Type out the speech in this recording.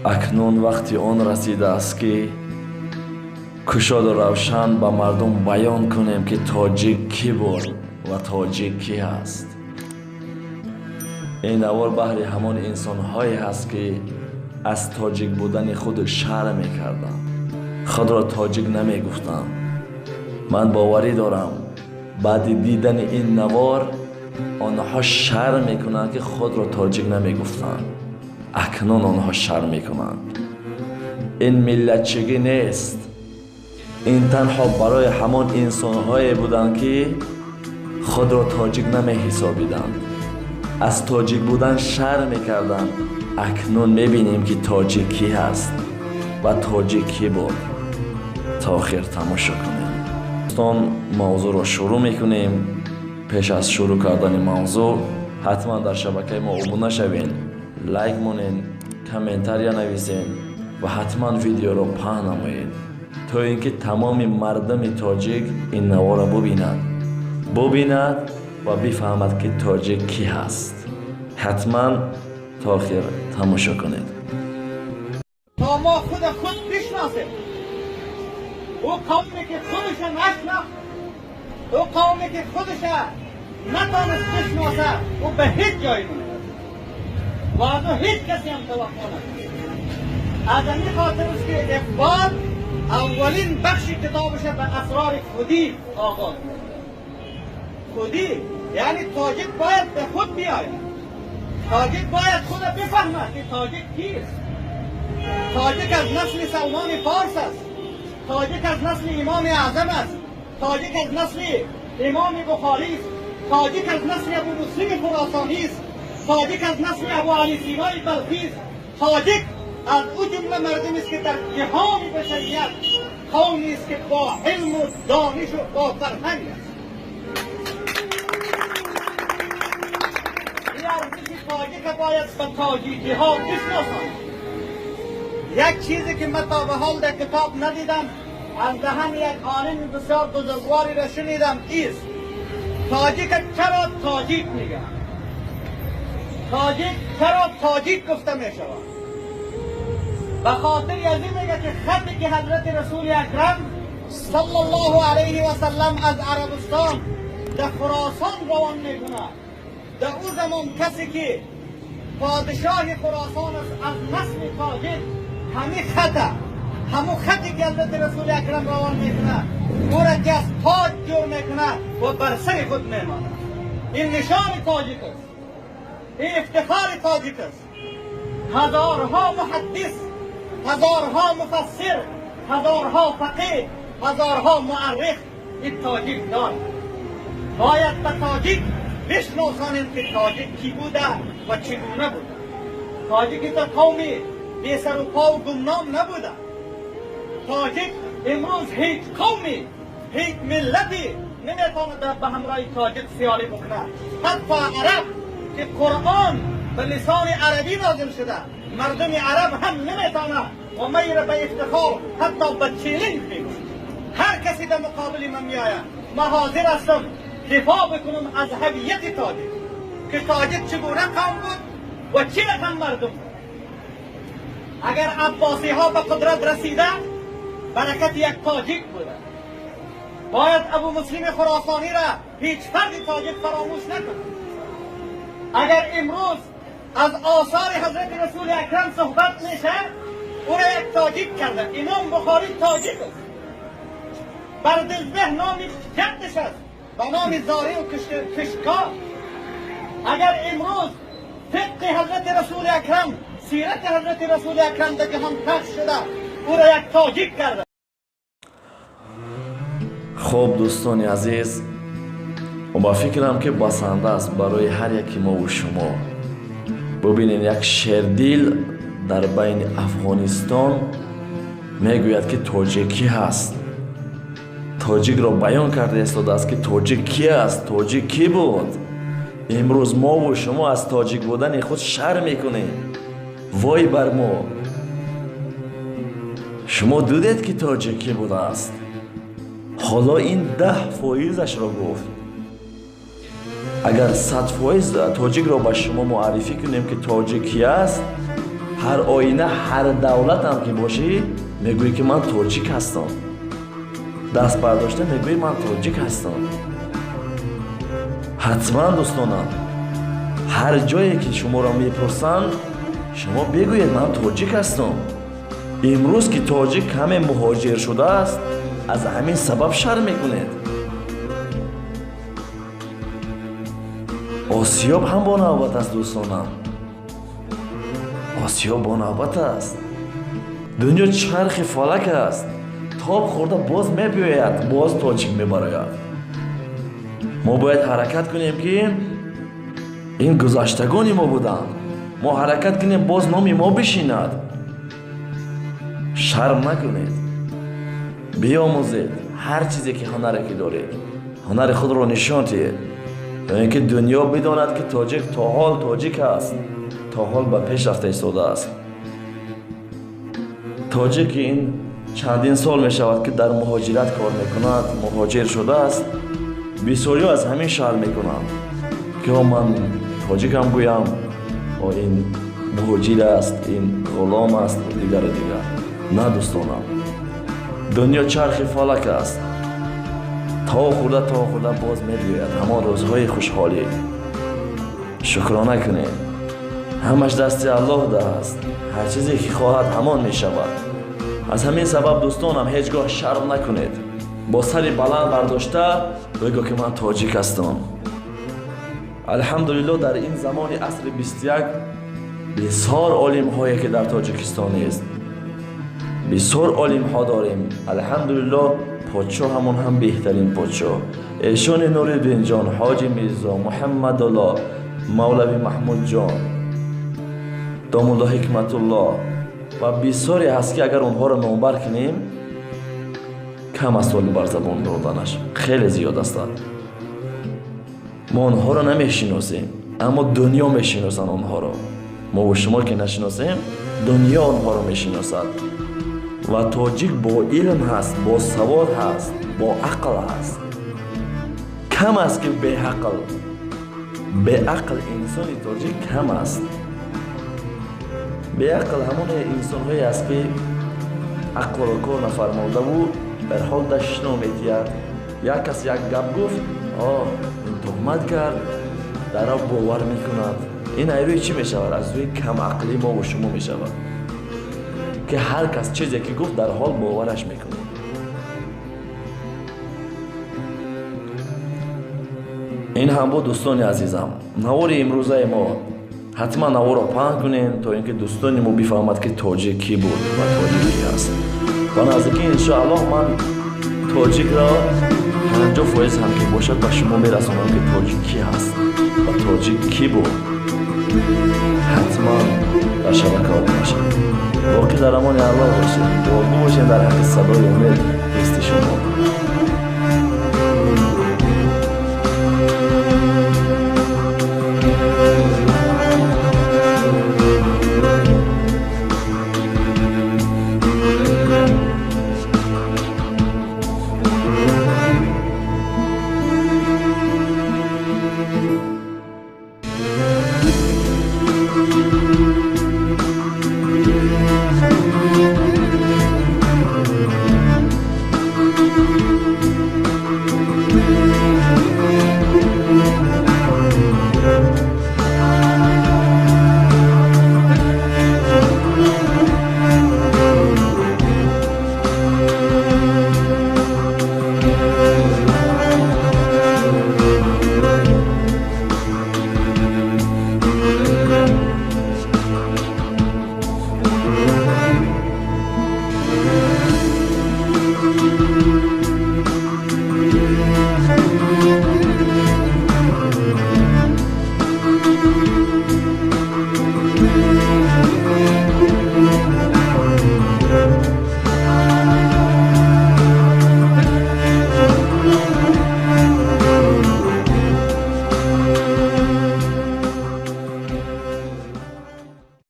Акнун вақти он расидааст, ки кушоду равшан ба мардум баён кунем, ки тоҷик кӣ буд ва тоҷик кӣ ҳаст. Ин навор баҳри ҳамон инсонҳое ҳаст, ки аз тоҷик будани худ шарм мекарданд, худро тоҷик намегуфтанд. Ман боварӣ дорам, баъди дидани ин навор онҳо шарм мекунанд, ки худро тоҷик намегуфтанд. Акнун онҳо шарм мекунанд. Ин миллатчигӣ нест, ин танҳо барои ҳамон инсонҳое буданд, ки худро тоҷик намеҳисобиданд, аз тоҷик будан шарм мекарданд. Акнун мебинем, ки тоҷик кӣ ҳаст ва тоҷик кӣ буд. То охир тамошо кунем. Дӯстон, мавзӯъро шурӯъ мекунем. Пеш аз шурӯъ кардани мавзӯъ ҳатман дар шабакаи мо обуна шавен, лайк монен, комментария нависен ва ҳатман видеоро паҳн намоед, то ин ки тамоми мардуми тоҷик ин наворро бубинад ва бифаҳмад, ки тоҷик кӣ ҳаст. Ҳатман то охир тамошо кунед. То мо худ худ бишносем. Ӯ қавме ки худша нашнохт, ӯ қавме ки худша натонист бишноса, ӯ ба ҳеҷ ҷое намерасад ва аз ӯ ҳеҷ касе ҳам таваққӯъ надорад. Аз ҳамин хотир аст, ки Иқбол аввалин бахши китобаша ба асрори худӣ оғоз мекунад. Худӣ яъне тоҷик бояд ба худ биёяд, тоҷик бояд худа бифаҳмад, ки тоҷик кист. Тоҷик аз насли Салмони Форс аст, тоҷик аз насли Имоми Аъзам аст, тоҷик аз насли Имоми Бухорӣ аст, тоҷик аз насли Абу Муслими Хуросонӣ аст, тоҷик аз насли Абу Али Синои Балхӣ аст. Тоҷик аз ӯ ҷумла мардумест, ки дар ҷаҳони башарият қавмест, ки бо илму донишу бо фарҳанг аст. Ин арзиши тоҷика бояд ба тоҷикиҳо бишносонад. Як чизе ки ман то ба ҳол дар китоб надидам, аз даҳани як олими бисёр бузургворе را шунидам, ист: тоҷика чаро тоҷик мегӯянд, тоҷик чаро тоҷик гуфта мешавад? Ба хотири аз ин мега, ки хате ки ҳазрати Расули Акрам صلی الله علیه و سلم از عربستان در خراسان روان میکنه، در او زمان کسی که پادشاه خراسان است از نسل تاجک، همین خطه، همون خطی که حضرت رسول اکرم روان میکنه، او را که از تاج جور میکنه و بر سر خود میمانه. این نشان تاجک است، این افتخار تاجک است. هزارها محدث، هزارها مفسر، هزارها فقیه، هزارها مؤرخ این تاجیک دارد. باید به تاجیک بشناسانیم که تاجیک کی بوده و چگونه بوده. تاجیک تا قومی بی سر و پا و گمنام نبوده. تاجیک امروز هیچ قومی، هیچ ملتی نمیتواند به همراه تاجیک سیالی بکنه. حتی عرب که قرآن به لسان عربی نازل شده، مردم عرب هم نمیتونه و من به افتخار، حتی به challenge میگم، هر کسی در مقابل من میآید، من حاضر هستم دفاع بکنم از هویت تاجیک، که تاجیک چگونه قوم بود و چه رقم مردم بود. اگر عباسی ها به قدرت رسیده، برکت یک تاجیک بوده. باید ابو مسلم خراسانی را هیچ فرد تاجیک فراموش نکنه. اگر امروز از آثار حضرت رسول اکرم صحبت میشه، او را یک تاجیک کرده. امام بخاری تاجیک است. بردزبه نام جدش است، به نام زارع و کشتکار. اگر امروز فقه حضرت رسول اکرم، سیرت حضرت رسول اکرم در جهان پخش شده، او را یک تاجیک کرده. Хуб, дӯстони азиз, ба фикрам, ки басанда аст барои ҳар яки мову шумо. Бубинед, як шердил дар байни Афғонистон мегӯяд, ки тоҷик кӣ ҳаст. Тоҷикро баён карда истодааст, ки тоҷик кӣ аст, тоҷик кӣ буд. Имрӯз мову шумо аз тоҷик будани худ шарм мекунем. Вой бар мо! Шумо дидед, ки тоҷик кӣ будааст. Ҳоло ин 10 фоизашро гуфт. Агар 100% тоҷикро ба шумо муаррифӣ кунем, ки тоҷик кӣ аст, Ҳар оина, ҳар давлатам ки бошӣ, мегӯӣ ки ман тоҷик ҳастам. Даст бардошта мегӯӣ ман тоҷик ҳастам. Ҳатман дӯстонам, ҳар ҷое ки шуморо мепурсанд, шумо бигӯед ман тоҷик ҳастам. Имрӯз ки тоҷик каме муҳоҷир шудааст, аз ҳамин сабаб шарм мекунед. Осиёб ҳам бо навбат аст, дӯстонам. Осиёб бо навбат аст. Дунё чархи фалак аст. Тоб хӯрда боз мебиёяд, боз тоҷик мебарояд. Мо бояд ҳаракат кунем ки ин гузаштагони мо буданд. Мо ҳаракат кунем боз номи мо бишинад. Шарм накунед, биомӯзед ҳар чизе ки ҳунаре ки доред, ҳунари худро нишон диҳед, то ин ки дунё бидонад ки тоҷик то ҳол тоҷик аст, то ҳол ба пеш рафта истодааст. Тоҷик ин чандин сол мешавад ки дар муҳоҷират кор мекунад, муҳоҷир шудааст. Бисёриҳо аз ҳамин шарм мекунанд ки о ман тоҷикам гӯям, о ин муҳоҷир аст, ин ғулом аст, дигару дигар. На дӯстонам, дунё чархи фалак аст. То хӯрда, то хӯрда боз мебиёяд ҳамон рӯзҳои хушҳолӣ. Шукрона кунед, ҳамаш дасти Аллоҳ даст, ҳар чизе ки хоҳад ҳамон мешавад. Аз ҳамин сабаб дӯстонам, ҳеҷ гоҳ шарм накунед, бо сари баланд бардошта бигӯ ки ман тоҷик ҳастам. Алҳамдулиллоҳ, дар ин замони асри 21 бисёр олимҳое ки дар Тоҷикистон нест, бисёр олимҳо дорем. Алҳамдулиллоҳ, подшоҳамон ҳам беҳтарин подшоҳ, эшони Нуриддинҷон, Ҳоҷи Мирзо, Муҳаммадуллоҳ, Мавлави Маҳмудҷон, Домулло Ҳикматуллоҳ ва бисёре ҳаст ки агар онҳоро номбар кунем, кам аст соли бар забон доданаш, хеле зиёд ҳастанд. Мо онҳоро намешиносем, аммо дунё мешиносанд онҳоро. Мо бо шумо ки нашиносем, дунё онҳоро мешиносад. Ва тоҷик бо илм ҳаст, бо савод ҳаст, бо ақл ҳаст. Кам аст ки беақл, беақл инсони тоҷик кам аст. Беақл ҳамон инсонҳое аст ки ақлро кор нафармодаву дар ҳол дашно медиҳад. Як кас як гап гуфт, ин туҳмат кард, дарав бовар мекунад. Ин аз рӯи чӣ мешавад? Аз рӯи камақлии мо бо шумо мешавад ки ҳар кас чизе ки гуфт, дар ҳол бовараш мекунад. Ин ҳам буд, дӯстони азизам, навори имрӯзаи мо. Ҳатман наворро паҳн кунем, то ин ки дӯстони мо бифаҳмад ки тоҷик кӣ буд ва тоҷик кӣ ҳаст. Ба наздикӣ иншоаллоҳ ман тоҷикро 50% ҳам ки бошад ба шумо мерасонам ки тоҷик кӣ ҳаст ва тоҷик кӣ буд. Ҳатман дар шабакаҳо бошад. Боқӣ дар амони Аллоҳ бошед, дуогӯ бошед дар ҳаққи садои умед, дӯсти шумо.